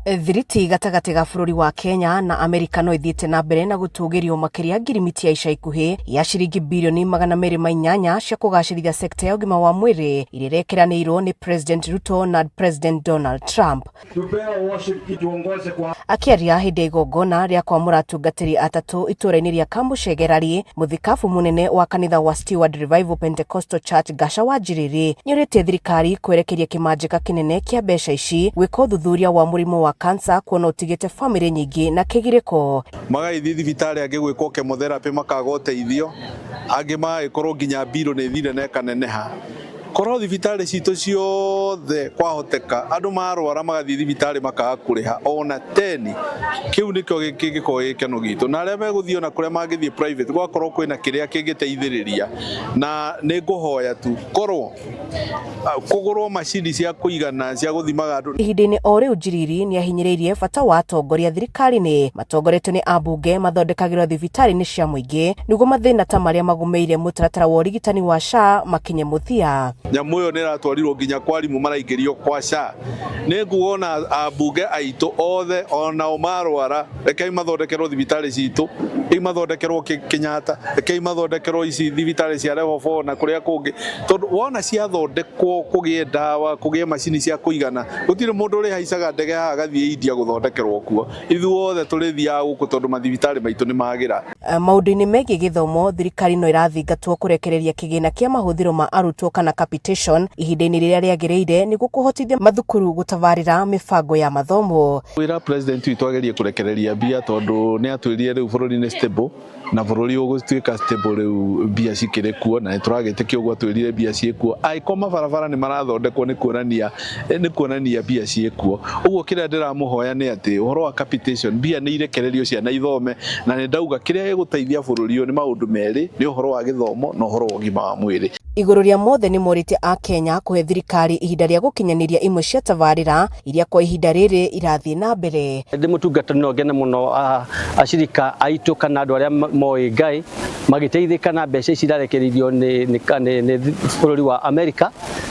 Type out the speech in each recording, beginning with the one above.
Thiriti gatagatĩ ga bũrũri wa Kenya na Amerika no ĩthiĩte na mbere na gũtũgĩrio makĩria ngirimiti ya ica ikuhĩ ya ciringi birioni 208 cia kũgacĩrithia sekta ya ũgima wa mwĩrĩ iria irekeranĩirwo nĩ President Ruto na President Donald Trump. Tupewe worship ituongoze kwa Akĩaria hĩndĩ ya igongona rĩa kwamũra atungatĩri atatũ itũũra-inĩ rĩa Kamũcegerari, mũthikabu mũnene wa kanitha wa Steward Revival Pentecostal Church Gaca wa Njiriri nĩorĩtie thirikari kwerekeria kĩmanjĩka kĩnene kĩa mbeca ici gwĩka ũthuthuria wa mũrimũ wa kansa kuona ũtigĩte famĩlĩ nyingĩ na kĩgirĩko. Magagĩthiĩ thibitarĩ, angĩ gwĩkwo chemotherapy makaga ũteithio, angĩ magagĩkorwo nginya mbirũ nĩ ĩthire na ĩkaneneha. Korwo thibitarĩ citũ ciothe kwahoteka andũ marwara magathiĩ thibitarĩ makaga kũrĩha ona teni, kĩu nĩkĩo kĩngĩkorwo gĩ gĩkeno gitũ. Na arĩa megũthiĩ ona kũrĩa mangĩthiĩ private gũgakorwo kwĩna kĩrĩa kĩngĩteithĩrĩria. Na nĩ ngũhoya tu korwo kũgũrwo macini cia kũigana cia gũthimaga andũ. Ihinda-inĩ o rĩu Njiriri nĩahinyĩrĩirie bata wa atongoria thirikari-inĩ matongoretio nĩ ambunge mathondekagĩrwo thibitarĩ-inĩ cia mũingĩ nĩguo mathĩna ta marĩa magũmĩire mũtaratara wa ũrigitani wa SHA makinye mũthia. Nyamũ ĩyo nĩ ĩratwarirwo nginya kwa arimũ maraingĩrio kwa SHA. Nĩ nguga ona ambunge aitũ othe onao marwara rekei mathondekerwo thibitarĩ citũ, rekei mathondekerwo Kenyatta, rekei mathondekerwo ici thibitarĩ cia level 4 na kũrĩa kũngĩ, tondũ wona ciathondekwo kũgĩe ndawa, kũgĩe macini cia kũigana, gũtirĩ mũndũ ũrĩhaicaga ndege haha agathiĩ India gũthondekerwo kuo. Ithuothe tũrĩthiaga gũkũ tondũ mathibitarĩ maitũ nĩ magĩra. Maũndũ-inĩ megiĩ gĩthomo, thirikari no ĩrathingatwo kũrekereria kĩgĩna kĩa mahũthĩro ma arutwo kana capitation ihinda-inĩ rĩrĩa rĩagĩrĩire nĩguo kũhotithia mathukuru gũtabarĩra mĩbango ya mathomo. Wĩra president witũ agerie kũrekereria mbia tondũ nĩ atwĩrire rĩu bũrũri nĩ stable na bũrũri ũgũtuĩka stable rĩu mbia cikĩrĩ kuo na nĩ tũragĩtĩkia ũguo atwĩrire mbia ciĩkuo. Angĩkorwo mabarabara nĩ marathondekwo nĩ kuonania nĩ kuonania mbia ciĩkuo. Ũguo kĩrĩa ndĩramũhoya nĩ atĩ ũhoro wa capitation mbia nĩ irekererio ciana ithome na nĩ ndauga kĩrĩa gĩgũteithia bũrũri ũyũ nĩ maũndũ merĩ, nĩ ũhoro wa gĩthomo na ũhoro wa ũgima wa mwĩrĩ. Igũrũ rĩa mothe nĩ morĩtie Akenya kũhe thirikari ihinda rĩa gũkinyanĩria imwe cia tabarĩra iria kwa ihinda rĩrĩ irathiĩ na mbere. Ndĩ mũtungatĩri no ngene mũno acirika aitũ kana andũ arĩa moĩ Ngai magĩteithĩka na mbeca ici irarekereirio nĩ bũrũri wa Amerika,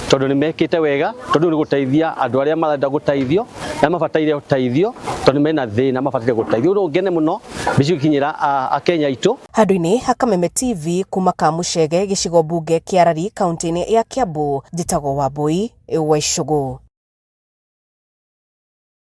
tondũ nĩ mekĩte wega, tondũ nĩ gũteithia andũ arĩa marenda gũteithio na mabataire ũteithio, tondũ mena thĩna mabataire gũteithio. Rĩu ngene mũno mbeca ikinyĩra Akenya aitũ. Handũ-inĩ ha Kameme TV kuma Kamuchege gĩcigo mbunge kĩa Rari kaunti-inĩ ya Kiambu, njĩtagwo Wambui wa Icũgũ.